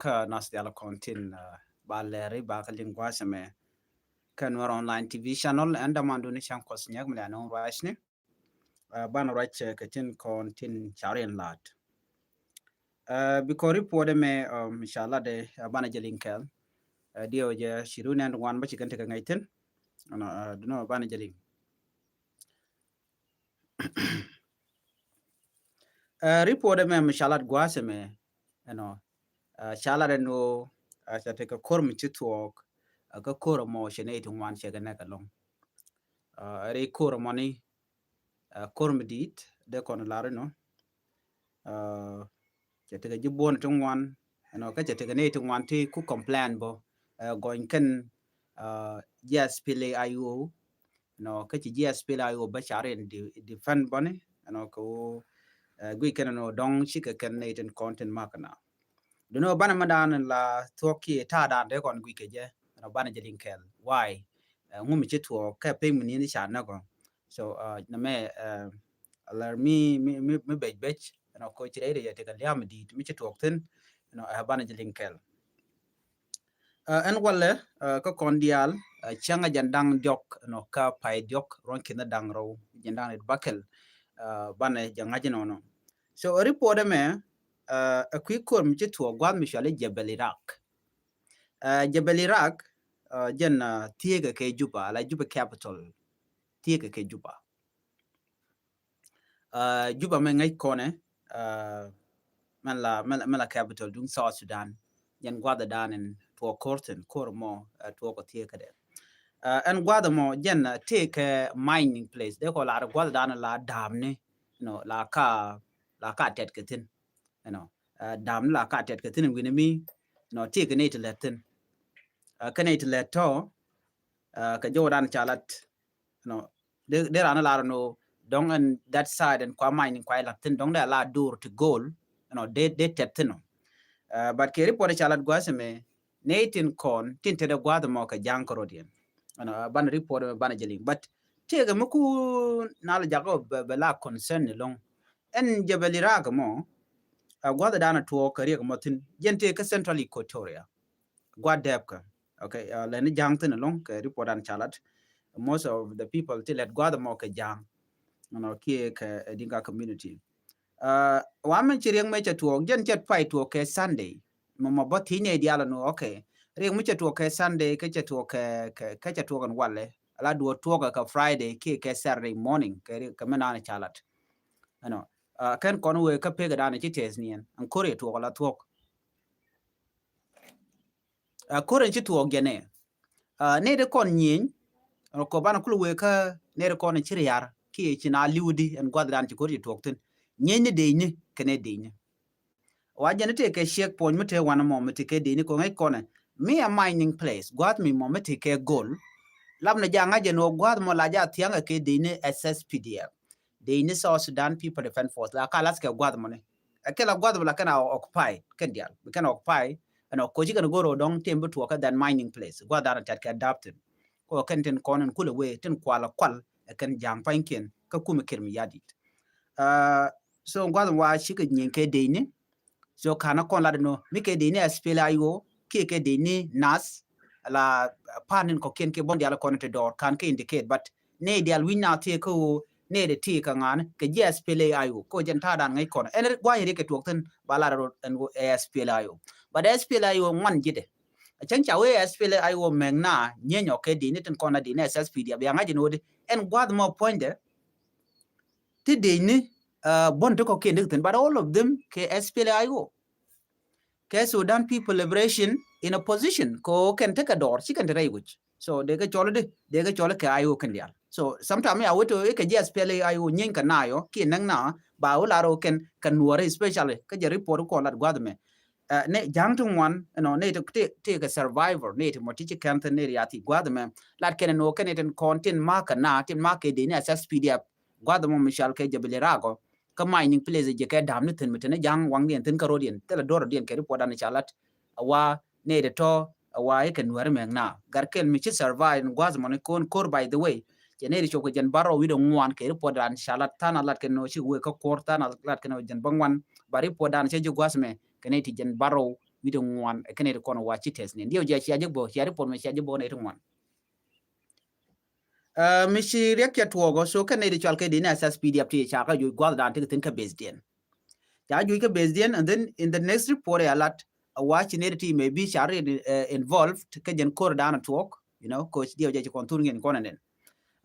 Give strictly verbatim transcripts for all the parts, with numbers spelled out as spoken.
kä nath diaal kɔn tin ba lɛri ba kä liŋ gua̱a̱th ɛmɛ kä Nuɛr online T V channel. Ɛn däman duni cäŋ kuɔth nyɛk mi lɛ nuŋ ruacni. Banɛ ruac kɛ tin kɔn tin carin la̱t. Bi kɔn report ɛmɛ mi ca lat ɛ banɛ jɛ liŋ kɛl. Diɛw jɛ ci run ɛn wan bä ci kɛn tekɛ ŋäc thin. Dunɔ banɛ jɛ liŋ. Report ɛmɛ mi ca lat gua̱a̱th ɛmɛ ɛnɔ ca lat ɛn ɣöö ca tekɛ ko̱r mi ci thuɔɔk. Kä ko̱r ɛmɔ cɛ nɛy ti ŋuan cɛ kɛ nɛk ɛlɔ̱ŋ. Ri ko̱r ɛmɔni ko̱r mi di̱i̱t dee kɔn lar inɔ. Cɛ tekɛ ji̱ buɔ̱n ti ŋuan ɛnɔ kä cɛ tekɛ nɛy ti ŋuan ti ku complain bä gɔny kɛn GSPLA IO. Ɛnɔ kä ci GSPLA IO bä car in defend bäni ɛnɔ kɛ ɣöö guic kɛn ɛnɔ dɔ̱ŋ cikɛ kɛn nɛy tin kɔn tin mak na. Dunɔ banɛ mi dan la thuɔk kiɛ ta̱a̱ dan dee kɔn guic kɛ jɛ ɛnɔ banɛ jɛ liŋ kɛl. Why? Ŋu mi ci thuɔk kɛ piny mi ni̱n ca näk ɔ. So nɛmɛ alär mi mi mi bec bec ɛnɔ ko ci rɛy rɛy tekɛ liam di̱i̱t mi ci thuɔk thin ɛnɔ ɛ banɛ jɛ liŋ kɛl. Ɛn walɛ kä kɔn diaal cäŋ a jɛn da̱ŋ diɔk ɛnɔ kä pay diɔk ruɔ̱n ki̱n da̱ŋ rɛw jɛn da̱ŋ rit bakɛl. Banɛ jɛ ŋa̱c inɔnɔ. So report ɛmɛ ɛ kui̱ ko̱r mi ci thuɔk gua̱a̱th mi cuali Jebel Iraq. Jebel Iraq jɛn thieekɛ kɛ Juba la Juba capital. Thieekɛ kɛ Juba. Juba mɛ ŋäc kɔnɛ mɛn la mɛn la capital duŋ South Sudan. Jɛn gua̱dhɛ dan in tuɔk ko̱r thin ko̱r mɔ tuɔk kɔ thieekädɛ. Ɛn gua̱dhɛ mɔ jɛn tëëkɛ mining place dee kɔ lar gua̱dhɛ dan la damni. Ɛnɔ la ka la ka tɛt kɛ thin. Ɛnɔ damni la ka tɛt kɛ thin wi̱ni mi ɛnɔ tëëkɛ nɛy ti lɛt thin. Kɛ nɛy ti lɛt tɔ kɛ jɔw dan ca lat. Ɛnɔ dee ran lar ɛnɔ dɔŋ ɛn that side ɛn kua mining kua lat thin dɔŋ dee la dur ti gold. Ɛnɔ dee dee tɛt thin ɔ. But kɛ report ca lat gua̱a̱th ɛmɛ nɛy tin kɔn tin tetdɛ gua̱a̱th ɛmɔ kɛ ja̱a̱ŋ kärɔ̱diɛn. Ɛnɔ banɛ report ɛmɛ banɛ jɛ liŋ but tëëkɛ mi ku nal jakä bɛ la concern ni lɔŋ. Ɛn Jebel Iraq ɛmɔ gua̱a̱th ɛ dan ɛ tuɔɔk kɛ riɛk ɛmɔ thin jɛn tëëkɛ Central Equatoria. Gua̱a̱th dɛɛpkä. Okay, lɛni ja̱a̱ŋ thin ɛlɔ̱ŋ kɛ report dan ca lat. Most of the people ti lɛt gua̱a̱th ɛmɔ kɛ ja̱a̱ŋ. Ɛnɔ kiɛ kɛ Dinka community. Wa mɛn ci riɛk mɛ cɛ tuɔɔk jɛn cɛ pay tuɔɔk kɛ Sunday. Mɛ mɔ bä thiec nɛy diaal ɛn ɣöö okay. Riɛk mi cɛ tuɔɔk kɛ Sunday kä cɛ tuɔɔk kɛ kɛ cɛ tuɔɔk ɛn walɛ. Ala duɔ̱ɔ̱r tuɔɔk kɛ Friday kiɛ kɛ Saturday morning kɛ kɛ mɛ naan ca lat. Ɛnɔ kɛn kɔn wee kä pek ɛ dan ci tɛth niɛn ɛn ko̱r yɛ tuɔɔk ala tuɔɔk. Ko̱r ɛn ci tuɔɔk jɛ nɛ nɛy ti kɔn nyieny. Kɔ banɛ kul wee kä nɛy ti kɔn ci riar kiɛ ci na li̱wdi ɛn gua̱th dan ci ko̱r ci tuɔɔk thin. Nyieny ni dec ni kɛ nɛy dec ni. Wa jɛn tëëkɛ check point mi tëë wanɛ mɔ mi tëëkɛ dec ni kɔ ŋäc kɔnɛ mi a mining place gua̱th mi mɔ mi tëëkɛ gold. Lap ni ja̱a̱ŋ a jɛn ɣöö gua̱th mɔ la ja̱a̱ thia̱ŋ kɛ dec ni SSPDF. Dec ni South Sudan People Defense Force la ka lath kɛ gua̱th mɔ ni. Ɛ kɛ la gua̱th mɔ la kɛn a occupy kɛn diaal bi kɛn occupy. Ɛnɔ koci kɛn go̱r ɣöö dɔ̱ŋ tim bi tuɔɔk kɛ that mining place gua̱th dan a tɛt kɛ dap thin. Kɔ kɛn tin kɔn in kulɛ wee tin kual kual ɛ kɛn ja̱a̱ŋ pa̱nykiɛn kä kumɛ kir mi yadit. So gua̱th wa cikɛ nyieny kɛ dec ni. So kanɛ kɔn lat ni mi kɛ dec ni SPLA IO kiɛ kɛ dec ni nath la pan in kɔkiɛn kɛ bɔn dial kɔn ti dɔɔr kan kɛ indicate but nɛy dial wi̱ny na thiee kä ɣöö nɛy dɛ ti kɛ ŋa̱a̱n kɛ ji̱ SPLA IO kɛ ɣöö jɛn ta̱a̱ dan ŋäc kɔn ɛn gua̱a̱c riɛk kɛ tuɔɔk thin ba lar rot ɛn ɣöö SPLA IO. But SPLA IO ŋuan ji̱dɛ. A cäŋ ca wee SPLA IO mɛk na nyieny ɔ kɛ dec ni tin kɔn a dec ni SSPDF bia ŋa̱c in ɣöö di ɛn gua̱a̱th mɔ puɔ̱nydɛ. Ti dec ni buɔ̱n ti kɔkiɛn dik thin but all of them kɛ SPLA IO. Kɛ Sudan People Liberation in Opposition kɛ ɣöö kɛn tekɛ dɔɔr ci kɛn te rɛy wi̱c. So dee kɛ cɔl di dee kɛ cɔl kɛ IO kɛn diaal. So sometime ya wet ɣöö ikɛ ji̱ SPLA IO nyieny kɛ na yɔ kiɛ näk na ba wä lar ɣöö kɛn kɛ nuɔɔri especially kä jɛ report kɔn lat gua̱th mɛ. Nɛ ja̱a̱ŋ ti ŋuan ɛnɔ nɛ ti ti kɛ survivor nɛ ti mɔ ti ci kɛn thin nɛ ri a thi gua̱th mɛ lat kɛn ɛn ɣöö kɛn itin kɔn tin ma̱a̱k kɛ na tin ma̱a̱k kɛ dec ni SSPDF. Gua̱th mɔ mi cal kɛ Jebel Iraq ɔ kä mining place jɛ kɛ dam ni thin mi thin ja̱a̱ŋ waŋdiɛn thin kä ro̱diɛn thilɛ do̱r ro̱diɛn kɛ report dan ca lat. A wa nɛy dɛ tɔ a wa ikɛ nuäri mɛk na gar kɛl mi ci survive in gua̱th mɔni ko̱n ko̱r by the way. Cɛ nɛy dɛ cop kɛ jɛn barɔw wi̱dɛ ŋuan kɛ report dan ca lat tha̱a̱n a lat kɛ nɔ ci wee kä ko̱r tha̱a̱n a lat kɛ nɔ jɛn bä ŋuan ba report dan cɛ ji̱ gua̱th mɛ kɛ nɛy ti jɛn barɔw. wi̱cdɛ ŋuan, ɛ kɛn nɛy ti kɔn wa ci tɛth ni. Diɛw jɛ cia jɛ bä, cia ri puɔt mɛ cia jɛ bä nɛy ti ŋuan. Ɛ, mi ci riɛk cɛ tuɔɔk ɔ, so kɛn nɛy ti cɔal kɛ dec ni SSPDF ti ca kɛ juɔc gua̱thdan ti kɛ thi̱n kä base diɛn. Ca juɔc kä base diɛn, and then in the next report ya lat, a wa ci nɛy ti maybe ca ri, ɛ, involved kä jɛn ko̱r dan tuɔɔk, you know, coach diɛw jɛ ci kɔn thur ŋiɛn kɔn ɛnɛn.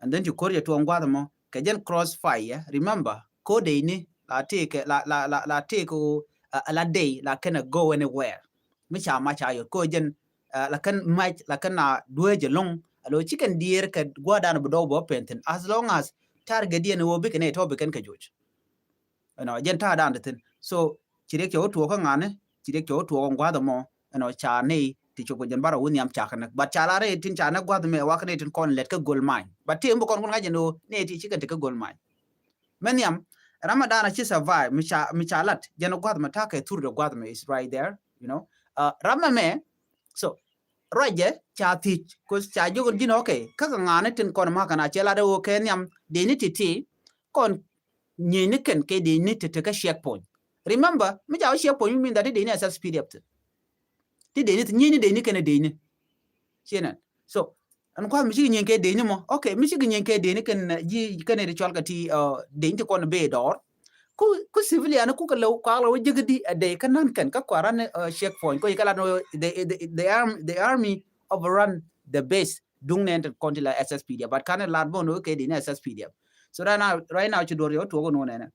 And then ci ko̱r jɛ tuɔɔk gua̱th mɔ kɛ jɛn crossfire. Remember, ko̱r dec ni la tëëkɛ, la, la, la, la tëëkɛ, ɛ, la dec la kɛn a go anywhere. Mi ca mac ca yot ko̱r jɛn, ɛ, la kɛn mac, la kɛn a dueec ɛlɔ̱ŋ. Alo ci kɛn diɛɛr kɛ gua̱dan bi dɔw bä pɛn thi̱n. As long as target diɛn wä bikɛ nɛy tɔ bikɛn kɛ joc. Ɛnɔ, jɛn ta̱a̱ dan ti thi̱n. So ci riɛk cɛ wä tuɔɔk kä ŋa̱ni, ci riɛk cɛ wä tuɔɔk kä gua̱th mɔ, ɛnɔ, ca nɛy ti cop kɛ jɛn barɔ wä nhiam ca kɛ näk. But ca la rɛy tin ca näk gua̱th mɛ, wa kɛ nɛy tin kɔn lɛt kä gold mine. But ti mi kɔn kun ŋa̱c jɛn ɣöö nɛy ti ci kɛn ti kä gold mine. Mɛ nhiam, ram mɛ dan a ci survive, mi ca, mi ca lat, jɛn gua̱th mɛ ta̱a̱ kɛ thur de gua̱th mɛ is right there, you know. Uh, ram mɛ mɛ, so, ruacɛ ca thiec, 'cause ca jiök ji̱n, okay, kä kɛ ŋa̱ni tin kɔn ma̱a̱ kɛn a cɛ lat ɛ ɣöö kɛ nhiam, dec ni ti̱ti̱, kɔn nyieny ni kɛn kɛ dec ni te te kä checkpoint. Remember, mi ca wä checkpoint mi mean that ti dec ni SSPDF te. Ti dec ni, nyieny ni dec ni kɛn ɛ dec ni. Ci nɛn. So, ɛn kuath mi ci kɛ nyieny kɛ dec ni mɔ. Okay, mi ci kɛ nyieny kɛ dec ni kɛn, ɛ, ji̱ kɛn ɛ ri cɔal kɛ ti, ɛ, dec ni ti kɔn bee dɔɔr. Ku, ku civilian ku kɛ lɛ kuak lɛ wä jek di ɛ dec kä nan kɛn kä kuaran, ɛ, checkpoint. Ko yi kɛ lat ni the, the, the arm-, the army overrun the base. Duŋ nɛn te kɔn ti la SSPDF, but kanɛ lat bä nɔ kɛ dec ni SSPDF. So right now, right now ci duɔr yɛ wä tuɔk nɔ nɛnɛ.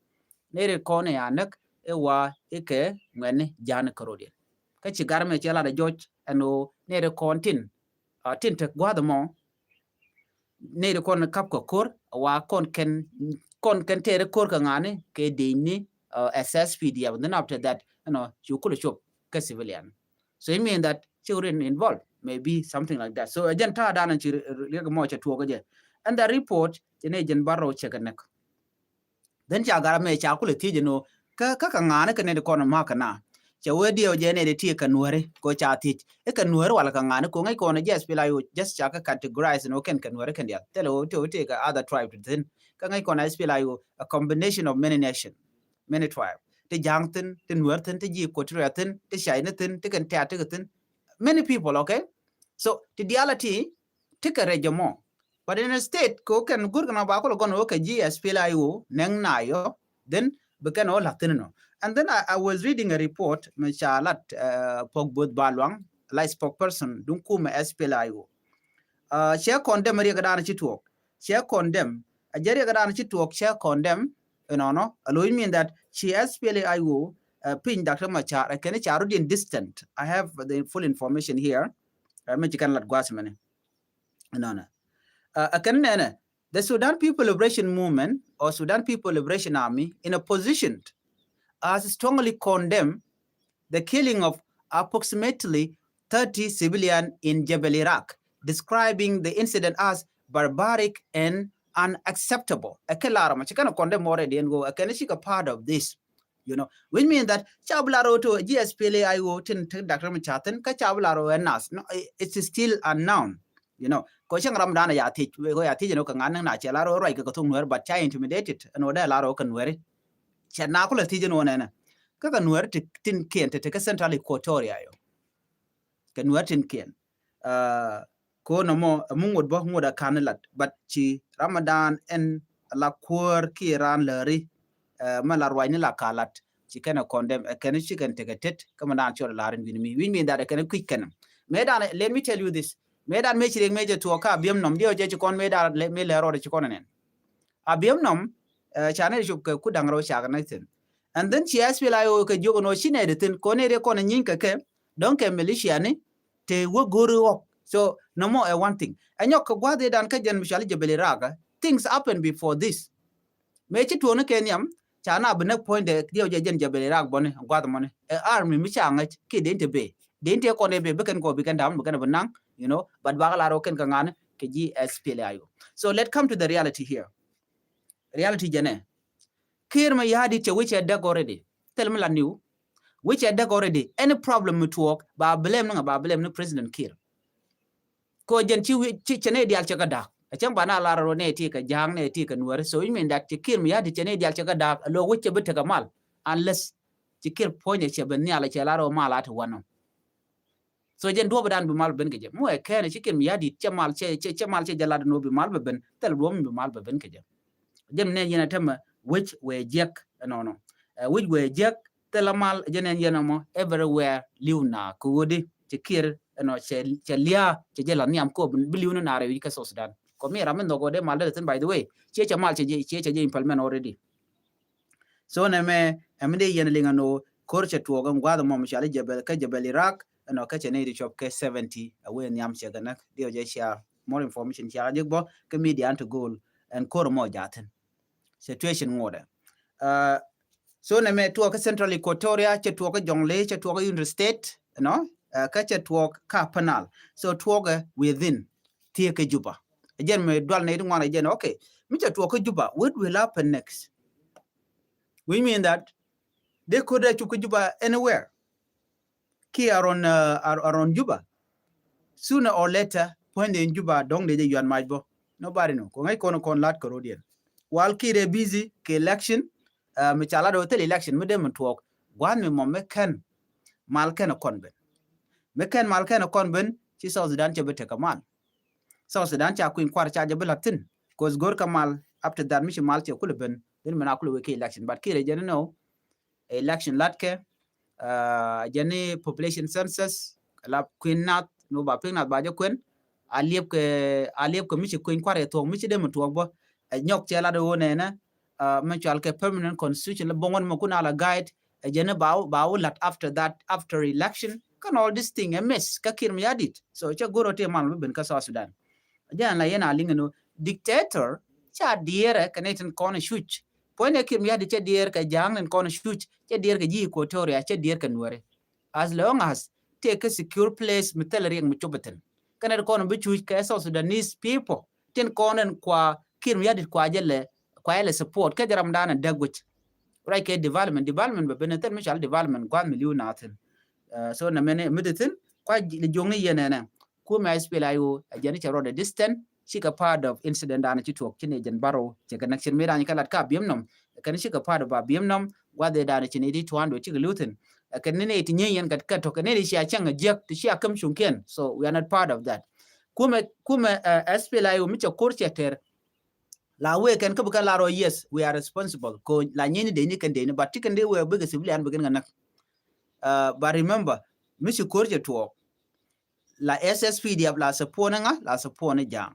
Nɛy ri kɔn ya näk ɛ wa ikɛ ŋuɛni ja̱a̱n kärɔ̱diɛn. Kä ci gar mɛ cɛ lat ɛ jɔc ɛn ɣöö nɛy ri kɔn tin, ah, tin te gua̱th mɔ, nɛy ri kɔn kap kɛ ko̱r, wa kɔn kɛn, kɔn kɛn tɛɛri ko̱r kɛ ŋa̱ni kɛ dec ni, ah, SSPDF. Then after that, you know, ci kulɛ cop kɛ civilian. So it mean that ci rin involved, maybe something like that. So ɛ jɛn ta̱a̱ dan ci ri-, ri-, riɛk mɔ cɛ tuɔk jɛ. And the report, ci nɛy jɛn barrow cɛ kɛ näk. Then ca gar mɛ ca kulɛ thiec ɛn ɣöö kä, kä kɛ ŋa̱ni kɛ nɛy ti kɔn ma̱a̱ kɛ na. Cɛ wee diɛw jɛ nɛy ti ti kɛ nuääri, ko ca thiec. Ikɛ nuääri wala kɛ ŋa̱ni, ko ŋäc kɔn jɛ SPLA-IO just ca kɛ categorize ɛn ɣöö kɛn kɛ nuääri kɛn diaal. Thilɛ ɣöö ti, ti kɛ other tribe ti thi̱n. Kä ŋäc kɔn SPLA-IO, a combination of many nation, many tribe. Ti ja̱a̱ŋ thi̱n, ti nuäär thi̱n, ti ji̱ Equatoria thi̱n, ti Shaina thi̱n, ti kɛn tɛ̈t ti kɛ thi̱n. Many people, okay? So ti diaal a ti, ti kɛ rɛc jɛ mɔ. But instead, kɛ ɣöö kɛn go̱r kɛn ba kulɛ gɔn ɣöö kɛ ji̱ SPLA-IO nɛŋ na yɔ, then bi kɛn ɣöö la̱th thi̱n nɔ. And then I, I was reading a report mi ca lat, uh, Pɔk Both Baluaŋ, la spokesperson duŋ kumɛ SPLA-IO. Uh, cɛ condemn riɛk dan ci tuɔɔk. Cɛ condemn. A jɛ riɛk dan ci tuɔɔk cɛ condemn. Inɔnɔ, a lo̱c mean that ci SPLA-IO, uh, piny Doctor Machar, ɛ kɛn ca rut in distant. I have the full information here. Uh, mi ci kɛn lat gua̱a̱th mɛni. Inɔnɔ. Uh, ɛ kɛn nɛnɛ, the Sudan People Liberation Movement or Sudan People Liberation Army in a position has strongly condemned the killing of approximately thirty civilian in Jebel Iraq, describing the incident as barbaric and unacceptable. Ɛ kɛ lar mɔ, ci kɛn condemn already ɛn ɣöö ɛ kɛn cikɛ part of this. You know, which mean that ca bi lar ɣöö to ji̱ SPLA-IO tin te Doctor Machar thi̱n, kä ca bi lar ɣöö ɛ nath. No, i-, it's still unknown. You know, kɛ cäŋ ram dan ya thiec, kɛ ya thiec ɛn ɣöö kɛ ŋa̱n na cɛ lar ɣöö ruac kɛ kɛ thok nuääri, but ca intimidated ɛn ɣöö dee lar ɣöö kɛ nuääri. Cɛ na kulɛ thiec ɛn ɣöö nɛnɛ. Kä kɛ nuääri ti, tin kiɛn te, te kä Central Equatoria yɔ. Kɛ nuääri tin kiɛn. Uh, ko nɔmɔ, ɛ mi ŋot bä, ŋot a kan lat, but ci Ramadan ɛn la kuäär ki ran lääri, uh, mɛ la ruacni la ka lat, ci kɛn ɛ condemn, ɛ kɛn ci kɛn tekɛ tet, kä mɛ dan cɔl lar in wi̱ni mi, wi̱ni mi that ɛ kɛn kui̱c kɛn. Mɛ dan, let me tell you this, mɛ dan mɛ ci rek mɛ jɛ tuɔɔk ka Abiɛm Nɔm, diɛw jɛ ci kɔn mɛ dan, mɛ lɛ rɔɔd ci kɔn nɛn. Abiɛm Nɔm, uh, ca nɛ cop kɛ ku da̱ŋ rɛw cakɛ nɛ thi̱n. And then ci SPLA-IO kɛ jiök ɛn ɣöö ci nɛ di thi̱n, kɔn nɛ di kɔn ɛ nyiny kɛ kɛ, dɔ̱ŋ kɛ militia ni, te wä go̱ri ɣɔk. So nɔmɔ ɛ one thing. Ɛ nyɔk kɛ gua̱th idan kä jɛn mi cɔal i̱ Jebel Iraq, things happen before this. Mëë ci tuɔɔni kɛ nhiam, ca na bi näk puɔ̱nydɛ diɛw jɛ jɛn Jebel Iraq bɔni, gua̱th mɔni. Ɛ army mi ca ŋäc kiɛ dee inte bee. Dee inte kɔn dee bee, bi kɛn kɔ bi kɛn da̱a̱m, bi kɛn bi naŋ, you know, but bakɛ lar ɣöö kɛn kɛ ŋa̱ni kɛ ji̱ SPLA-IO. So let come to the reality here. Reality jɛnɛ. Kiir Mayardit cɛ wi̱cɛ däk already. Thil mi la niw. Wi̱cɛ däk already. Any problem mi tuɔɔk, ba blame ni ŋa, ba blame ni President Kiir. Ko jɛn ci wi̱c, ci, cɛ nɛ diaal cɛ kɛ da̱a̱k. Ɛ cäŋ ba na lar rɔ nɛ ti kɛ ja̱a̱ŋ, nɛ ti kɛ nuääri. So it mean that ci Kiir Mayardit cɛ nɛ diaal cɛ kɛ da̱a̱k. Alo wi̱c cɛ bi tekɛ mal. Unless ci Kiir puɔ̱nyɛ cɛ bi nhial cɛ lar rɔ mal a ti wanɔ. So jɛn duɔ̱ɔ̱p dan bi mal ben kɛ jɛ. Muɔ ɛ kɛn ci Kiir Mayardit cɛ mal cɛ, cɛ, cɛ mal cɛ jɛ lat ni wä bi mal bɛ ben. Thil duɔ̱ɔ̱p mi bi mal bɛ ben kɛ jɛ. Jɛn nɛ yɛn a tämɛ wec wɛ jiɛk ɛnɔnɔ. Ɛ, wec wɛ jiɛk thil a mal jɛn ɛn yɛn ɛmɔ everywhere liw na kɛ ɣöödi cɛ Kiir ɛnɔ cɛ, cɛ liaa cɛ jɛ la nhiam kɔ bi liw ni naar ɛ wi̱c kä South Sudan. Kɔ mi ram mi nhɔk ɣöö dee mal dee thin, by the way. Ciɛ cɛ mal cɛ jɛ, ciɛ cɛ jɛ implement already. So nɛ mɛ ɛmi dee yɛn liŋ ɛn ɣöö ko̱r cɛ tuɔɔk ɛn gua̱a̱th ɛmɔ mi cɔal i̱ Jebel, kä Jebel Iraq ɛnɔ kä cɛ nɛy ti cɔp kɛ seventy ɛ wee nhiam cɛ kɛ näk. Diɛ jɛ cia more information cia jɛ bɔ kä media an ti go̱o̱l ɛn ko̱r ɛmɔ jaathin. Situation ŋuɔdɛ. Uh, so nɛ mɛ tuɔɔk kä Central Equatoria, cɛ tuɔɔk kä Jonglei, cɛ tuɔɔk kä Unity State, you know, uh, kä cɛ tuɔɔk kä Upper Nile. So tuɔɔk ɛ within thiee kä Juba. Jɛn mi dual nɛ ti ŋuan jɛn, okay, mi cɛ tuɔɔk kä Juba, what will happen next? We mean that they could uh, cuk kä Juba anywhere. Ki around, uh, ar-, around Juba. Sooner or later, puɔ̱ny dee in Juba dɔ̱ŋ dee jɛ yuan mac bɔ. Nobody know. Kɔ ŋäc kɔn kɔn lat kɛ road yɛn. While Kiir ɛ busy kɛ election, uh, mi ca lat ɛ wä thil election mi dee mi tuɔɔk. Gua̱a̱th mi mɔ mi kɛn mal kɛn ɛ kɔn ben. Mi kɛn mal kɛn ɛ kɔn ben ci South Sudan cɛ bi tekɛ mal. South Sudan ca kui̱ny kuar ca jɛ bi la̱t thi̱n. Cause go̱r kä mal after that mi ci mal cɛ kulɛ ben. Then mi na kulɛ wek kɛ election. But Kiir ɛ jɛ ni nɔ election latkɛ, uh, jɛn ni population census, la kui̱n nath, ni ba pi̱k nath ba jɛ kuɛn, a liep kɛ, a liep kɛ mi ci kui̱n kuar yɛ thuɔk, mi ci dee mi tuɔk bä, ɛ nyɔk cɛ lat ɣöö nɛnɛ, uh, mi cual kɛ permanent constitution la boŋ wän mɛ kun a la guide, ɛ jɛn ni ba wä, ba wä lat after that, after election, kan all this thing ɛ miss, kä Kiir Mayardit. So cɛ go̱r ɔ ti mal mi ben kä South Sudan. Jɛn la yɛn a liŋ ni dictator, ca diɛɛrɛ kɛ ni tin kɔn cuc, puɔ̱ny ɛ Kiir Mayardit cɛ diɛɛr kɛ ja̱a̱ŋ ni kɔn cuc, cɛ diɛɛr kɛ ji̱ Equatoria, cɛ diɛɛr kɛ Nuɛri. As long as tëë kɛ secure place mi thilɛ riɛk mi cop ithin. Kɛnɛ ti kɔn bi cuc kɛ South Sudanese people tin kɔn ɛn kua Kiir Mayardit kua jɛ lɛ, kua jɛ lɛ support kɛ jɛ ram dan ɛ däk wec. Ruac kɛ development, development bɛ ben ɛ thil mi cual development gua̱a̱th mi li̱w na thin. Uh, so nɛ mɛn mi ti thin kua li jo̱ŋ ni yɛn ɛnɛ. Kumɛ S P L A I O ɛ jɛn i̱ cɛ rɔɔdɛ distant, cikɛ part of incident dan ci tuɔk ci ni jɛn baro cɛ kɛ näk cin mi dan ci kɛ lat ka biɛm nɔm. Kɛn cikɛ part of a biɛm nɔm gua̱dhɛ dan ci ni ti tuan do cikɛ luthin. Kɛn ni ni ti nyieeny yɛn kɛ kɛ tɔk kɛn ni cia cäŋ a jiäk ti cia käm cuŋkiɛn. So we are not part of that. Kumɛ, kumɛ, uh, S P L A I O mi cɛ ko̱r cɛ tɛr. La wee kɛn kä bi kɛn la rɔ, yes, we are responsible. Ko la nyieeny ni dee ni kɛn dee ni, but ti kɛn dee wee bikɛ civilian bi kɛn kɛ näk. Uh, but remember, mi ci ko̱r cɛ tuɔɔk. La S S P D F la support ni ŋa, la support ni ja̱a̱ŋ.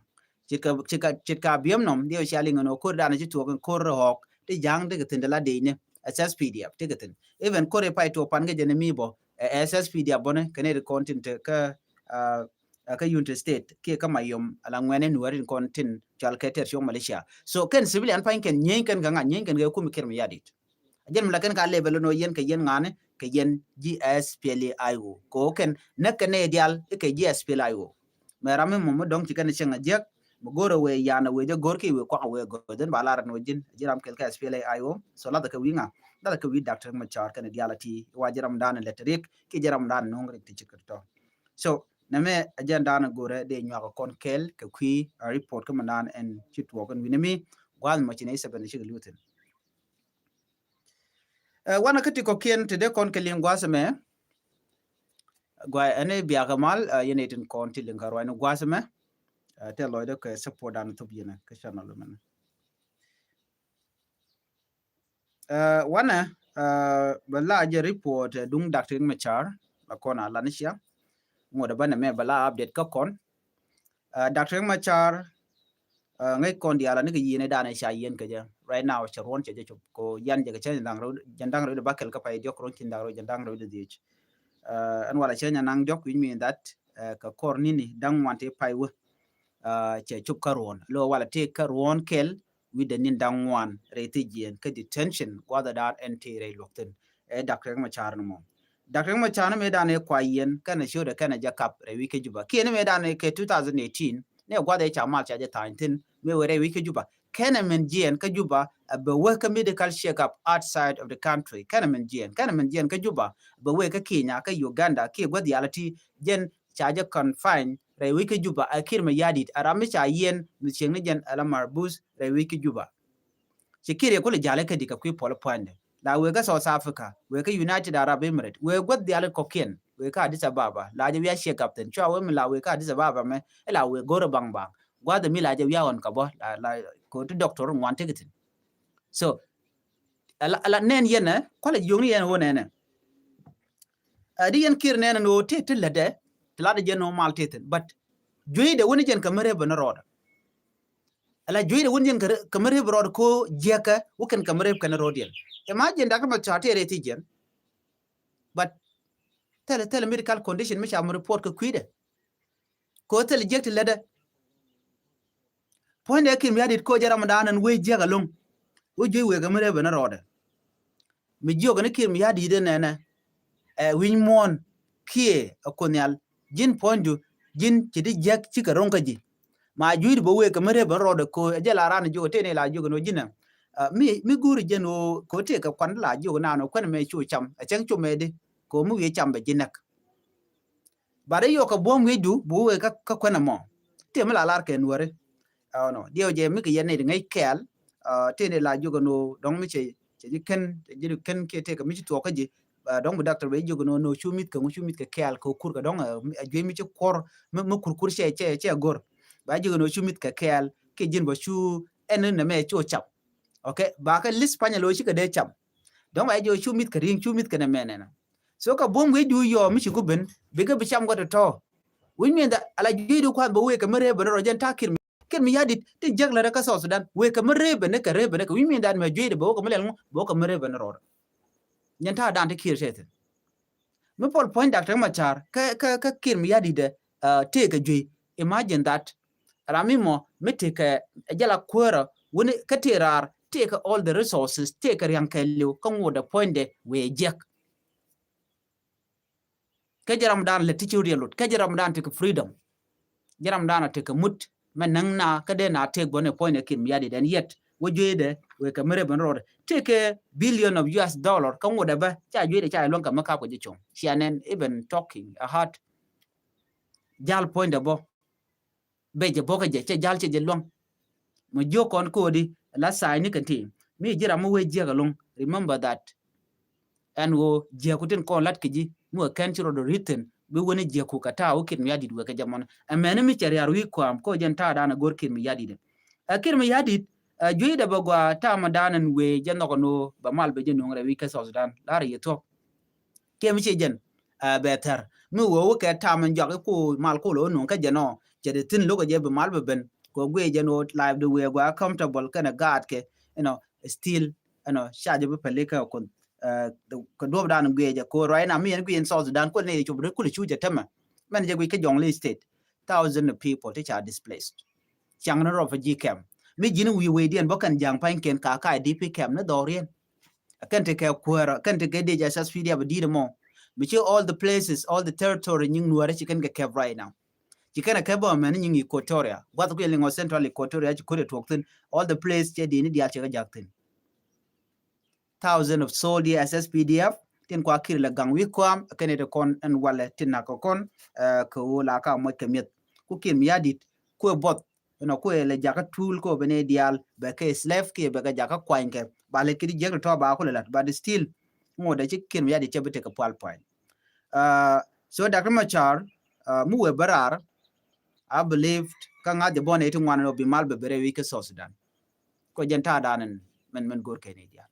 Ce̱tkɛ, ce̱tkɛ, ce̱tkɛ biɛm nɔm, diɛ cia liŋ ni ko̱r dan ci tuɔɔk in ko̱r ɣɔɔk, ti ja̱a̱ŋ ti kɛ thi̱n ti la dee ni, S S P D F ti kɛ thi̱n. Even ko̱r i̱ pay tuɔɔk pan kɛ jɛ ni mi bɔ, ɛ S S P D F bɔ ni, kɛ ni ti kɔn tin te kä, uh, uh, kä Unity State, kiɛ kä Mayom, ala ŋuɛn in wɛr in kɔn tin cual kɛ tɛr cuɔ̱ŋ militia. So kɛn civilian pany kɛn nyieeny kɛn kɛ ŋa, nyieeny kɛn kɛ kum Kiir Mayardit. A jɛn mi la kɛn ka level ni wä yɛn kɛ yɛn ŋa̱ni kɛ yɛn ji̱ S P L A I O. Kɛ wä kɛn näk kɛn nɛy diaal i̱ kɛ ji̱ S P L A I O. Mɛ ram mi mɔ mi dɔ̱ŋ ci kɛn cieŋ a jiäk mi go̱o̱rɛ wee yan a wee jɛ go̱o̱r ki wee kuak a wee go̱o̱r dhin ba lar ni wä ji̱n a ji̱ ram kɛl kɛ S P L A I O. So lathɛ kɛ wi̱i̱ ŋa, lathɛ kɛ wi̱i̱ Doctor Riek Machar kɛn diaal a ti wa ji̱ ram dan lɛ te riek ki ji̱ ram dan nuŋ rik ti cit kɛ tɔ. So nɛ mɛ a jɛn dan a go̱o̱rɛ dee nyuak a kɔn kɛl kɛ kui̱ a report kä mi dan ɛn ci tuɔɔk ɛn wi̱ni mi gua̱a̱th mɔ ci nɛ isɛ ben cikɛ luthin. Ɛ, wanɛ kä ti kɔ̱kiɛn ti dee kɔn kɛ liŋ gua̱a̱th ɛmɛ. Gua̱a̱th ɛn i̱ biakɛ mal, ɛ, yɛn i̱ tin kɔn ti liŋ kɛ ruac ni gua̱a̱th ɛmɛ. Ɛ, tɛ lɔcdɛ kɛ support dan thop yɛn kä channel ɛmɛnɛ. Ɛ, wanɛ, ɛ, bɛ la jɛ report, ɛ, duŋ Doctor Riek Machar la kɔn a lan cia. Ŋuɔdɛ bä nɛ mɛ bɛ la update kä kɔn. Ɛ, Doctor Riek Machar, ɛ, ŋäc kɔn diaal ani kɛ yieen i̱ danɛ ca yieen kɛ jɛ. Right now cɛ ruɔ̱n cɛ jɛ cop ko yan jɛ kɛ cɛ jɛ da̱ŋ rɛw, jɛ da̱ŋ rɛw di bakɛl kä pay diɔk ruɔ̱n kin da̱ŋ rɛw jɛ da̱ŋ rɛw di dhiec. Ɛ, ɛn walɛ cɛ nyɛ naŋ diɔk, which mean that, ɛ, kɛ kɔr nini da̱ŋ ŋuan ti pay wä. Ɛ, cɛ cop kä ruɔ̱n lo walɛ ti kä ruɔ̱n kɛl wi̱cdɛ nin da̱ŋ ŋuan rɛy thiec jiɛɛn kä detention gua̱dhɛ da̱a̱r ɛn ti rɛy luɔ̱k thi̱n. Ɛ Doctor Riek Machar ni mɔ. Doctor Riek Machar ni mëë dan ɛ kua yiɛn kɛnɛ ciötdɛ kɛnɛ jɛ kap rɛy wi̱c kä Juba. Kiɛ ni mëë dan ɛ kɛ two thousand eighteen ni ɛ gua̱dhɛ ca mal ca jɛ tha̱a̱ny thi̱n mëë wee rɛy wi̱c kä Juba. Kɛnɛ min jiɛɛn kä Juba, ɛ bɛ wä kä medical check up outside of the country. Kɛnɛ min jiɛɛn, kɛnɛ min jiɛɛn kä Juba, bɛ wee kä Kenya, kä Uganda, kiɛ gua̱dhɛ yalɛ ti jɛn ca jɛ confine rɛy wi̱c kä Juba, ɛ Kiir Mayardit, ɛ ram mi ca yiɛn mi cieŋ ni jɛn ɛ la marbus rɛy wi̱c kä Juba. Ci Kiir yɛ kulɛ ja̱l ɛ kä di kɛ kui̱ puɔl pua̱nydɛ. La wee kä South Africa, wee kä United Arab Emirates, wee gua̱th diaal kɔ̱kiɛn. wëë kä Addis Ababa, la jɛ wi̱i̱ a check up thi̱n. Cua wee mi la wëë kä Addis Ababa mɛ, ila wëë go̱rɛ baŋ baŋ. Gua̱dhɛ mi la jɛ wi̱i̱ a ɣɔn kä bä, la, la, ko ti doctor ŋuan ti kɛ thi̱n. So, ala, ala nɛn yɛn ɛ, kualɛ jiökni yɛn ɛ wä nɛn ɛ. Ɛ, di yɛn Kiir nɛn ɛ ni wä ti, ti lätdɛ, ti latdɛ jɛn ni wä mal ti thi̱n. But, jueydɛ wä ni jɛn kɛ mi rep ni rɔɔdɛ. Ala jueydɛ wä ni jɛn kɛ mi rep rɔɔdɛ ko jiɛkɛ, wä kɛn kɛ mi rep kɛn rɔɔdiɛn. Imagine Doctor Machar ti rɛ ti jɛn. But, thilɛ, thilɛ medical condition mi ca mi report kɛ kui̱dɛ. Ko thil jiɛk ti lätdɛ. Puɔ̱nydɛ Kiir Mayardit ko jɛ ram dan ɛn wee jiɛk alo̱ŋ. Wee juey wee kɛ mi rep ɛn rɔɔdɛ. Mi jiök ɛn Kiir Mayardit ɛn ɛnɛ. Ɛ wi̱ny muɔ̱ɔ̱n kiɛ ɛ Kuoth Nhial. Ji̱n puɔ̱nydu, ji̱n ci ti jiɛk cikɛ ro̱ŋ kä ji̱. Ma jueydu bä wee kɛ mi rep ɛn rɔɔdɛ ko ɛ jɛ la ran jiök tëë ni la jiök ɛn wä ji̱n ɛ. Ɛ, mi, mi guuri jɛn wä ko tëë kɛ kuan la jiök nan wä kuɛn mɛ cu cam. Ɛ cäŋ cu mɛ di. Ko mi wi̱i̱ cam bɛ ji̱ näk. But i̱ yɔk kɛ buɔ̱m wi̱cdu, bu wee kä, kä kuɛn ɛmɔ. Tëë mi la lar kɛ nuɔri. Ɛnɔ, diɛw jɛ mi kɛ yɛn ni di ŋäc kɛɛl. Tëë ni la jiök ɛn ɣöö dɔ̱ŋ mi cɛ, cɛ ji̱ kɛn, cɛ ji̱ kɛn kiɛ tëë kɛ mi ci tuɔɔk kä ji̱. Dɔ̱ŋ bi doctor bɛ jiök ɛn ɣöö nɔ cu mi̱th kɛ ŋu cu mi̱th kɛ kɛɛl kɛ kur kɛ dɔ̱ŋ, ɛ juey mi ci kuɔr, mi, mi kurkur cɛ, cɛ, cɛ go̱r. Ba jiök ɛn ɣöö cu mi̱th kɛ kɛɛl, kiɛ ji̱n bä cu ɛn ni nɛ mɛ cu cap. Okay, ba kɛ lis panyɛ lo̱ cikɛ dee cam. Dɔ̱ŋ ba jiök cu mi̱th kɛ ri̱ŋ, cu mi̱th kɛ nɛ mɛ nɛnɛ. So kɛ buɔ̱m wi̱cdu yɔɔ mi ci ku ben, bikɛ bi cam gɔt tɔ̱. Which mean that ala jueydu kuath bä wee kɛ mi rep ɛn rɔɔdɛ jɛn ta̱a̱ Kiir Mi, Kiir Mayardit ti jiäk lät kä South Sudan. Wee kɛ mi rep ɛn kɛ rep ɛn kɛ. Which mean that mɛ jueydu bä wä kɛ mi lɛl ŋu, bä wä kɛ mi rep ɛn rɔɔdɛ. Jɛn ta̱a̱ dan ti Kiir tɛth. Mi puɔl puɔ̱ny Doctor Machar, kä, kä, kä Kiir Mayardit dɛ, tëë kɛ juey. Imagine that. Ram mi mɔ, mi tëë kɛ, ɛ jɛ la kuäärä, wuni kä tëë raar, tëë kɛ all the resources, tëë kɛ riaŋ kɛɛliw, kä ŋuɔdɛ puɔ̱nydɛ wee jiɛk. Kä jɛ ram dan lɛ ti ci riɛl lut, kä jɛ ram dan tekɛ freedom. Jɛ ram dan a tekɛ mut, mɛ näŋ na, kä dee na tek bä ni puɔ̱nydɛ Kiir Mayardit ɛn yet, wä jueydɛ, wee kɛ mi rep ɛn rɔɔdɛ. Tëë kɛ billion of U S dollar, kä ŋuɔdɛ bä, ca jueydɛ ca luäŋ kɛ mi kap kɛ jɛ cuɔ̱ŋ. Cia nɛn, even talking, a heart. Jal puɔ̱nydɛ bä. Bɛ jɛ bɔkä jɛ, cɛ jal cɛ jɛ luäŋ. Mɛ jiök kɔn ko̱di, la sign ni kɛn ti. Mi ji̱ ram mi wee jiäk alo̱ŋ. Remember that. Ɛn ɣöö jiäk ku tin kɔn lat kɛ ji̱, mi wee kɛn ci rɔɔdɛ ri̱t thi̱n, bi wen jiäk ku kɛ ta̱a̱ wä Kiir Mayardit wee kɛ jɛ mɔn. Ɛ mɛni mi cɛ riar wi̱i̱ kua̱a̱m, ko jɛn ta̱a̱ dan a go̱r Kiir Mayardit. Ɛ Kiir Mayardit, ɛ jueydɛ bɛ gɔaa ta̱a̱ ma dan ɛn wee jɛ nhɔk ɛn ɣöö, bɛ mal bɛ jɛ nuɔ̱ŋ rɛy wi̱c kä South Sudan. Lar yɛ thuɔ̱k. Kiɛ mi ci jɛn, ɛ, bɛ thɛr. Mi wee wä kɛ tam in jɔak iku mal kul wä nuŋ kä jɛn ɔ. Cɛ di thin lo̱k jɛ bi mal bi ben. Kɛ guiɛ jɛn wä life di wee gua comfortable kɛnɛ gaat kɛ, you know, still, you know, ca jɛ bi pɛli kɛ kun. Ɛ, kɛ duɔp dan guiɛ jɛ ko right now mi yɛn guiɛ in South Sudan kul ni yɛ cop ri kul cu jɛ tämɛ. Mɛn jɛ guiɛ kɛ Jonglei State. Thousand of people ti ca displaced. Ciaŋ ni refugee camp. Mi ji̱n wi̱i̱ wee diɛn bä kɛn ja̱a̱ŋ pa̱nykiɛn ka ka I D P camp ni dhɔriɛn. Kɛn ti kɛ kuäärä, kɛn ti kɛ D J S S P D F di̱t mɔ. Mi ci all the places, all the territory nyiŋ nuäärä ci kɛn kɛ kɛp right now. Ci kɛn a kɛp bä mɛn nyiŋ Equatoria. Guath kui̱ liŋ ɔ Central Equatoria ci ko̱r ɛ tuɔk thi̱n. All the place cɛ di̱t ni diaal cɛ kɛ jak thi̱n. Thousand of soldier S S P D F tin kua Kiir lɛ gaŋ wi̱i̱ kuam kɛn ɛ ti kɔn ɛn walɛ tin nak kɛ kɔn, ɛ, kɛ ɣöö la ka moc kɛ mi̱eth. Ku Kiir Mayardit kuɛ buɔth. Ɛnɔ kuɛ lɛ jakä tuul kɛ ɣöö bɛ ni diaal bɛ kɛ slave kiɛ bɛ kɛ jakä kuany kɛ. Ba lɛ kidi jiäk ti tɔ̱ ba kulɛ la̱t, but still ŋot dɛ ci Kiir Mayardit cɛ bi tekɛ pual puany. Uh, so Doctor Machar, uh, mi wee bä raar, I believe kä ŋa̱th jɛ bɔn ɛ ti ŋuan ɛn ɔ bi mal bɛ bɛ rɛy wi̱c kä South Sudan. Kɔ jɛn ta̱a̱ dan ɛn mɛn mɛn go̱r kɛn i̱ diaal.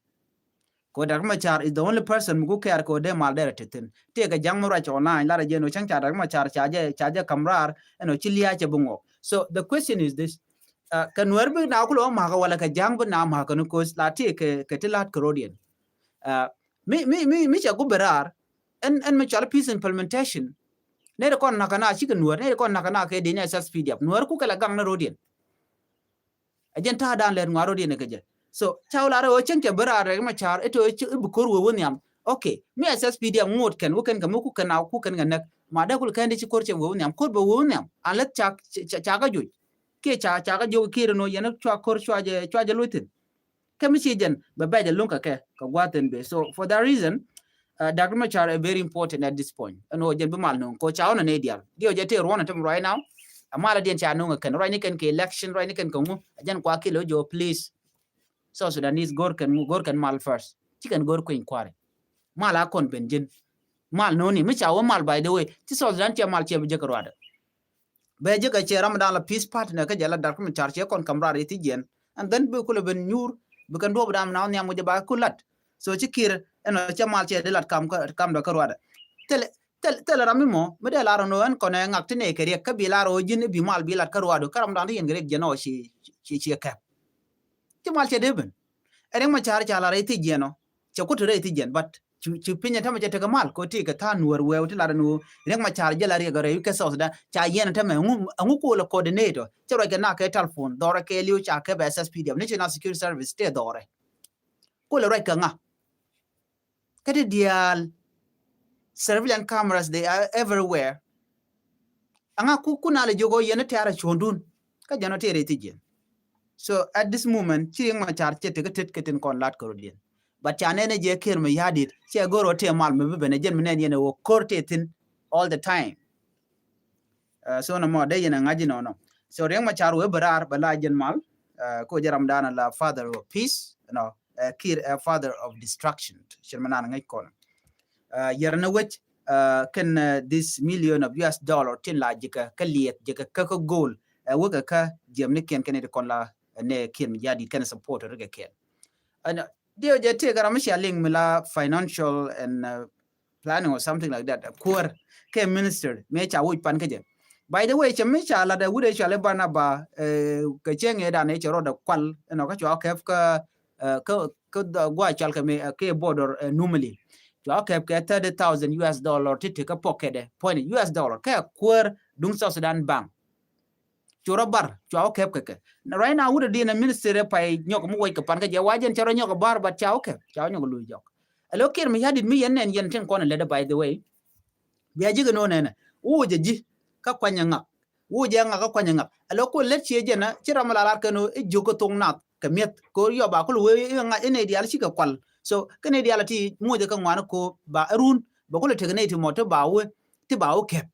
Kɛ Doctor Machar is the only person mi ku kɛɛr kɛ dee mal derɛ te thin. Tëëkɛ ja̱ŋ mi ruac online lar jɛ nɔ cäŋ ca Doctor Machar ca jɛ, ca jɛ ka̱m raar ɛn ɔ ci lia̱a̱ cɛ bi ŋuɔk. So the question is this. Uh, kɛ nuɛr bi na kulɛ wä ma̱a̱kä wala kɛ ja̱ŋ bi na ma̱a̱kä ni ko̱th la tëëkɛ, kɛ ti la̱t kɛ rɔ̱diɛn. Uh, mi, mi, mi, mi cɛ gup bi raar ɛn, ɛn mi cɔal peace implementation. Nɛy ti kɔn na̱kä na cikɛ nuɛr, nɛy ti kɔn na̱kä na kɛ dee ni S S P D F. Nuɛr ku kɛ la gaŋ ni rɔ̱diɛn. Ɛ jɛn ta̱a̱ dan lɛt ŋuan rɔ̱diɛn ɛ kɛ jɛ. So ca wä la rɛ wä cieŋ cɛ bi raar rɛk Machar ito i̱ bi ko̱r wee wä nhiam. Okay, mi S S P D F ŋot kɛn wä kɛn kɛ mi ku kɛn a ku kɛn kɛ näk. Ma dee kul kɛn di ci ko̱r cɛ wee wä nhiam, ko̱r bɛ wee wä nhiam. Unless ca, ca, ca kä joc. Kiɛ ca, ca kä joc kiɛ ri nɔ yɛn cua ko̱r cua jɛ, cua jɛ loc thi̱n. Kɛ mi ci jɛn bɛ bɛc ɛ lo̱ŋ kɛ kɛ kɛ gua̱a̱th ɛn bee. So for that reason, uh, Doctor Machar is very important at this point. Ɛn ɣöö jɛn bi mal no̱o̱ŋ kɛ ɣöö ca ɣɔn ɛ nɛy diaal. Diɛw jɛ tëë ruɔ̱n ɛ tämɛ right now. Ɛ mal ɛ diɛn ca no̱o̱ŋ ɛ kɛn ruac ni kɛn kɛ election, ruac ni kɛn kɛ ŋu. Ɛ jɛn kua kilɛ wä jɛ ɣöö please. South Sudanese go̱r kɛn ŋu, go̱r kɛn mal first. Ci kɛn go̱r kueny kua̱ri. Mal a kɔn ben ji̱n. Mal noni mi ca wä mal, by the way, ci South Sudan cɛ mal cɛ bi jek ruadɛ. Bɛ jek a cɛ ram dan la peace partner kä jɛ la Doctor Machar cɛ kɔn kam rar ithi jiɛn. And then bi kulɛ ben nyur bi kɛn duɔp dan na nhiam wä jɛ ba ku lat. So ci Kiir ɛn cɛ mal cɛ di lat kam, kam dɔ kä ruadɛ. Thil, thil, thil ram mi mɔ mi dee lar no ɛn kɔn ɛ ŋak ti ne kɛ riɛk kä bi lar o jin bi mal bi lat kä ruadɛ kä ram dan ti yɛn kɛ riɛk jɛ nɔ ci, ci, ci kɛp. Ci mal cɛ dee ben. Ɛ Riek Machar ca la rɛy thiec jiɛn ɔ. Cɛ kut rɛy thiec jiɛn, but ci, ci piny ɛ tämɛ cɛ tekɛ mal kɛ ti kɛ tha̱a̱ŋ nuäär wɛɛw ti lat ɛn ɣöö Riek Machar jɛ la riɛk rɛy kɛ South Sudan. Ca yɛn ɛ tämɛ ɛŋu, ɛŋu kol ɛ coordinate ɔ. Cɛ ruac kɛ nak kɛ telephone dhɔrɛ kɛ liw ca kɛ bɛ S S P D F, National Security Service tëë dhɔrɛ. Kol ɛ ruac kɛ ŋa? Kä ti diaal surveillance cameras, they are everywhere. Aŋa ku, ku na lɛ jok ɔ yɛn tɛ̈r a cuɔ̱ndun. Kä jɛn ɔ tëë rɛy thiec jiɛn. So at this moment ci Riek Machar cɛ tekɛ tet kɛ tin kɔn lat kɛ rɔ diɛn. But ca nɛn ɛ jɛ Kiir Mayardit cɛ go̱r ɔ tëë mal mi bi ben ɛ jɛn mi nɛn yɛn ɛ wä ko̱r tëë thi̱n all the time. Uh, so nɔmɔ dee yɛn ɛ ŋa̱c inɔnɔ. So Riek Machar wee bi raar bɛ la jɛn mal. Uh, ko jɛ ram dan la father of peace, you know, uh, Kiir, uh, father of destruction. Cir mi nan ŋäc kɔn. Uh, yɛr ni wec, uh, kɛn, uh, this million of U S dollar tin la jikɛ kä liɛth jikɛ kä kä gold. Uh, wekɛ kä jiɛm ni kiɛn kɛn it kɔn la, uh, ne Kiir Mayardit kɛn support rikɛ kiɛn. And, uh, diɛ jɛ tëë kɛ ram mi cia liŋ mi la financial and, uh, planning or something like that. Kuäär kɛ minister mëë ca wuc pan kä jɛ. By the way, cɛ mi ca lat ɛ wut ɛ cɔal i̱ Barnaba, eh, kɛ cɛ ŋee dan ɛ cɛ rɔɔdɛ kual ɛnɔ kä cua kɛp kä, eh, kä, kä gua cɔal kɛ mi, eh, kɛ border, eh, Numili. Cua kɛp kɛ thirty thousand U S dollar ti ti kä pocket ɛ, point U S dollar kɛ kuäär duŋ South Sudan Bank. Cu rɔ bar, cua wä kɛp kɛ kɛ. Right now wut ɛ diɛn ɛ minister ɛ pay nyɔk mi wec kɛ pan kä jɛ wa jɛn cɛ rɔ nyɔk ɛ bar, but ca wä kɛp, ca wä nyɔk ɛ luy jɔk. Ɛ lo Kiir Mayardit mi yɛn nɛn yɛn tin kɔn ɛ lätdɛ, by the way. Bia ji̱ kɛ no̱o̱ŋ nɛnɛ. Wuc ɛ ji̱ kä kuany ɛ ŋak. Wuc ɛ ŋak kä kuany ɛ ŋak. Ɛ lo kol lät ciɛ jɛn ɛ ci ram ɛ la lar kɛn ɔ i̱ jiök kä thoŋ nath kɛ mi̱eth. Kɛ ɣöö yɔ ba kul wee i̱ ŋa̱c i̱ nɛy diaal cikɛ kual. So kä nɛy diaal ɛ ti muc ɛ kä ŋuan ɛ ko̱o̱p ba ɛ run. Ba kul ɛ tek nɛy ti mɔ ti ba wee, ti ba wee kɛp.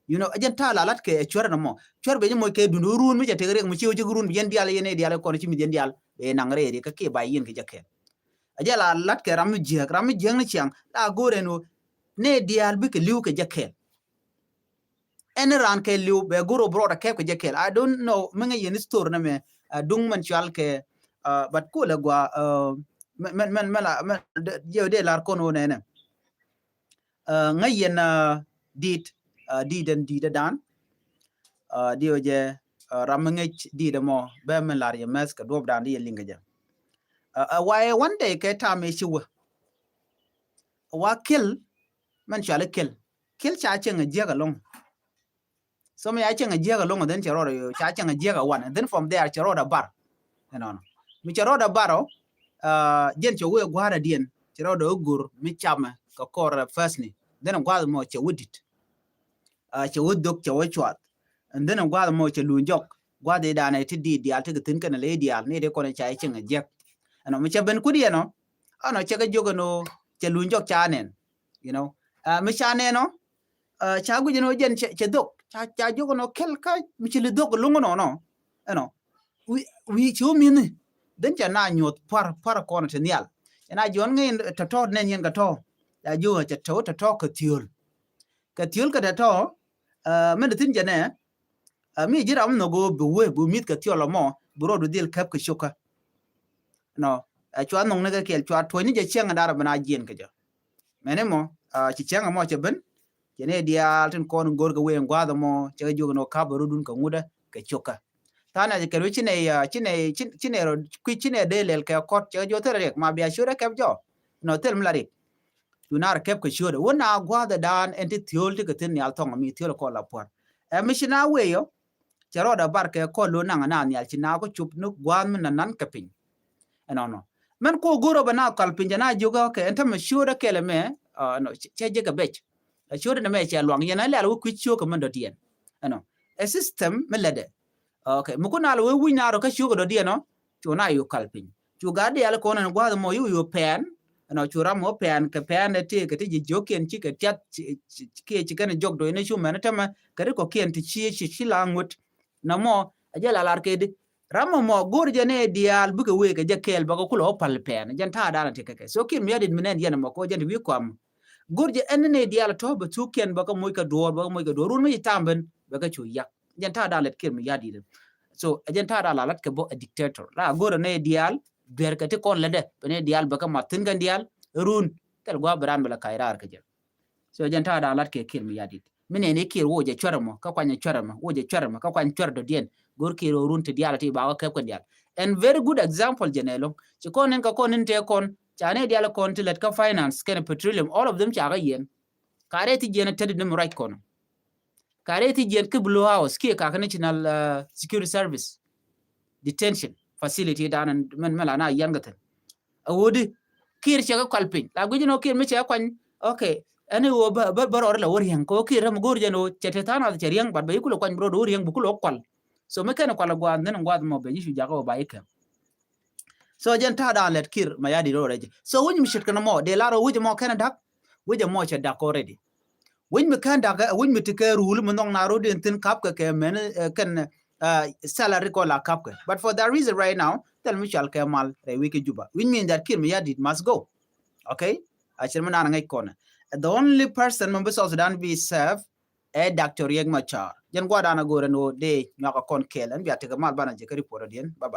You know, ɛ jɛn ta̱a̱ la la̱t kɛ ɛ cuɛr ɛn ɛmɔ. Cuɛr ben ci moc kɛ dun run mi cɛ tek riɛk mi ci wä cik run bi yɛn diaal yɛn ɛ diaal kɔn ci mi yɛn diaal. Bɛ naŋ rɛy riɛk kä kiɛ ba yɛn kɛ jɛ kɛn. Ɛ jɛ la la̱t kɛ ram mi jiääk, ram mi jiääk ni ciaŋ la go̱o̱r ɛn ɣöö nɛ diaal bikɛ li̱w kɛ jɛ kɛn. Ɛn raan kɛ li̱w bɛ go̱o̱r ɔ bi rɔɔdɛ kɛp kɛ jɛ kɛn. I don't know mi ŋäc yɛn story nɛ mɛ, uh, duŋ mɛn cual kɛ, uh, but kulɛ gua, uh, mɛn, mɛn, mɛn, mɛn la, mɛn, jɛ dee lar kɔn ɣöö nɛnɛ. Uh, ŋäc yɛn, uh, di̱i̱t, uh, di̱i̱t ɛn di̱i̱t ɛ dan. Uh, diɛ jɛ, uh, ram mi ŋäc di̱i̱t ɛmɔ bɛ mi lar yɛ mɛth kɛ duɔp dan di yɛ liŋ kɛ jɛ. Uh, uh, wa ɛ one day kɛ tam ɛ ci wä. Wa kill, mɛn cuali kill. Kill ca cieŋ ɛ jiäk ɛlɔŋ. So mi ca cieŋ ɛ jiäk ɛlɔŋ, then cɛ rɔɔdɛ, ca cieŋ ɛ jiäk ɛ wan, and then from there cɛ rɔɔdɛ bar. Ɛnɔnɔ. Mi cɛ rɔɔdɛ bar ɔ, uh, jɛn cɛ wee gua̱a̱r adiɛn, cɛ rɔɔdɛ wee go̱r mi camɛ kɛ kɔr, uh, first ni. Then gua̱a̱th mɔ cɛ wee di̱t. Uh, cɛ wee dhok, cɛ wee cuath. And then gua̱a̱th mɔ cɛ luny jɔk. Gua̱a̱th i̱ danɛ ti di̱i̱t diaal ti kɛ thi̱n kɛnɛ lɛ i̱ diaal ni ti kɔn ca cieŋ ɛ jiäk. Ɛnɔ mi cɛ ben kut yɛn ɔ, ɛnɔ cɛ kɛ jiök ɛn ɔ, cɛ luny jɔk ca nɛn. You know, uh, mi ca nɛn ɔ, uh, ca guic ɛn ɔ jɛn cɛ, cɛ dhok. Ca, ca jiök ɛn ɔ kɛl kä mi ci li dhok luŋ ɛnɔnɔ. Ɛnɔ. Wi̱i̱, wi̱i̱ ci wä mi̱ni. Then cɛ na nyuɔth pua̱r, pua̱r kɔn ti nhial. Cɛ na jiɔn ŋi̱i̱n tɔ̱tɔ̱ nɛn yɛn kɛ tɔ̱. Ca jiök cɛ tɔ̱, tɔ̱tɔ̱ kɛ thiöl. Kɛ thiöl kɛ tɔ̱tɔ̱, uh, mɛn ti thi̱n jɛ nɛ, uh, mi ji̱ ram nhɔk ɣöö bi wee, bi mi̱th kɛ thiɔl ɛmɔ, bi rɔɔdu dhil käp kɛ cio̱kä. Nɔ, ɛ cua nhɔk ni kɛ kɛl, cua tuɔ̱cni jɛ cieŋ ɛ da̱r ɛ bi na jiɛn kɛ jɛ. Mɛni mɔ, uh, ci cieŋ ɛmɔ cɛ ben, cɛ ni diaal tin kɔn go̱r kɛ wee in gua̱a̱th ɛmɔ, cɛ kɛ jiök ni wä ka̱p ɛ rɔɔdun kɛ ŋut ɛ kɛ cio̱kä. Tha̱a̱ŋ ɛ kɛ wee ci nɛ, uh, ci nɛ, ci, ci nɛ rɔ, kui̱ ci nɛ dee lɛl kɛ kɔt, cɛ kɛ jiök thil riɛk, ma bia ciöt ɛ kɛp jɔ. Nɔ thil mi la riɛk. Cu na rɔ kɛp kɛ ciötdɛ. Wä na gua̱a̱th ɛ daan ɛn ti thiöl ti kɛ thi̱n nhial thɔŋ mi thiöl kɔn la puɔ̱r. Ɛ mi ci na wee yɔ, cɛ rɔɔdɛ bar kɛ kɔn lo̱ naŋ na nhial ci na kɔ cop ni gua̱a̱th mi na nan kɛ piny. Ɛnɔnɔ. Mɛn kɔ go̱r ɔ bɛ na kal piny jɛ na jiök ɛ kɛ ɛn tämɛ ciötdɛ kɛl ɛmɛ, uh, nɔ, cɛ, cɛ jɛ kɛ bɛc. Ɛ ciötdɛ nɛ mɛ cɛ luaŋ yɛn a lɛl wä kui̱ ciökɛ mɛn dɔ̱diɛn. Ɛnɔ. Ɛ system mi lätdɛ. Okay, mi kun a lɛ wee wi̱c na rɔ kä ciökɛ dɔ̱diɛn ɔ, cu na yuk kal piny. Cu gat diaal kɔn ɛn gua̱a̱th mɔ yuk yuk pɛn, ɛnɔ cu ram mɔ pɛn kɛ pɛn ɛ tëë kɛ ti ji̱ jiökiɛn cikɛ tiath ci, ci, ci, kiɛ ci kɛn jɔk do̱c ni cu mɛn tämɛ kɛ ri kɔkiɛn ti ci, ci, ci la ŋut. Nɔmɔ, ɛ jɛ la lar kɛ di. Ram mɔ mɔ go̱r jɛ ni diaal bikɛ wee kɛ jɛ kɛɛl bä kɛ kulɛ wä pal pɛn, jɛn ta̱a̱ da̱a̱n ti kɛ kɛ. So kiɛn mi yadit mi nɛn yɛn mɔ kɛ wä jɛn ti wi̱i̱ kɔam. Go̱r jɛ ɛn ni nɛy diaal tɔ̱ bɛ thuk kiɛn bɛ kɛ moc kɛ duɔ̱ɔ̱r, bɛ kɛ moc kɛ duɔ̱ɔ̱r. Run mi ci tam ben bɛ kɛ cu yak. Jɛn ta̱a̱ da̱a̱n lät Kiir Mayardit. So ɛ jɛn ta̱a̱ da̱a̱n la lät kɛ bä a dictator. La go̱r ɛ nɛy diaal duer kɛ ti kɔn lätdɛ bɛ nɛy diaal bɛ kɛ mat thi̱n kɛn diaal. Run thil gua̱a̱ bi raan bɛ lɛ kac raar kɛ jɛ. So jɛn ta̱a̱ da̱a̱n lät kɛ Kiir Mayardit. Mi nɛn i̱ Kiir wä jɛ cuɛr ɛmɔ kä kuany ɛ cuɛr ɛmɔ, wä jɛ cuɛr ɛmɔ kä kuany cuɛr dɔ̱diɛn. Go̱r Kiir ɣöö run ti diaal ti ba wä kɛp kɛn diaal. And very good example jɛn ɛlɔ̱ŋ. Ci kɔn in kä kɔn in tëë kɔn ca nɛy diaal kɔn ti lät kä finance kɛnɛ petroleum, all of them ca kä yiɛn. Ka rɛy ti jiɛn ɛ tet in däm ruac kɔn. Ka rɛy ti jiɛn kä Blue House kiɛ ka kä National, uh, Security Service detention facility dan mɛn mɛ la na yiɛn kä thi̱n. A wudi Kiir cɛ kä kɔl piny la guic in ɣöö Kiir mi cɛ kuany. Okay. Ɛn i̱ ɣöö bä bä rɔɔd ilɛ wä riäŋ kɛ ɣöö Kiir ram go̱o̱r jɛn ɣöö cɛ te tha̱a̱ŋ nath cɛ riäŋ, but bɛ yi kulɛ kuany bi rɔɔd wä riäŋ bi kulɛ wä kual. So mi kɛn kual gua̱a̱th nhin gua̱a̱th mɔ bɛ yi cu jakä ɣöö ba yi kɛm. So jɛn ta̱a̱ da̱a̱n lɛt Kiir Mayardit rɔɔd rɛc. So wi̱ny mi ce̱tkɛ nɔmɔ dee lar ɣöö wi̱c ɛmɔ kɛn ɛ da̱k. Wi̱c ɛmɔ cɛ da̱k already. Wi̱ny mi kɛn da̱k ɛ wi̱ny mi ti kɛ rule mi nhɔk na ro̱d in thi̱n kapkɛ kɛ mɛn, eh, kɛn, eh, salary kɔ la kapkɛ. But for that reason right now thil mi cual kɛ mal rɛy wi̱c kä Juba, which mean that Kiir Mayardit must go. Okay. A cir mi naan ŋäc kɔnɛ. The only person mi bi South Sudan bi serve ɛ Doctor Riek Machar. Jɛn gua̱a̱r da̱a̱n a go̱o̱r ɛn ɣöö dee nyuak ɛ kɔn kɛɛl. Ɛn bia tekɛ mal banɛ jɛ kä report ɔ diɛn. Bye bye.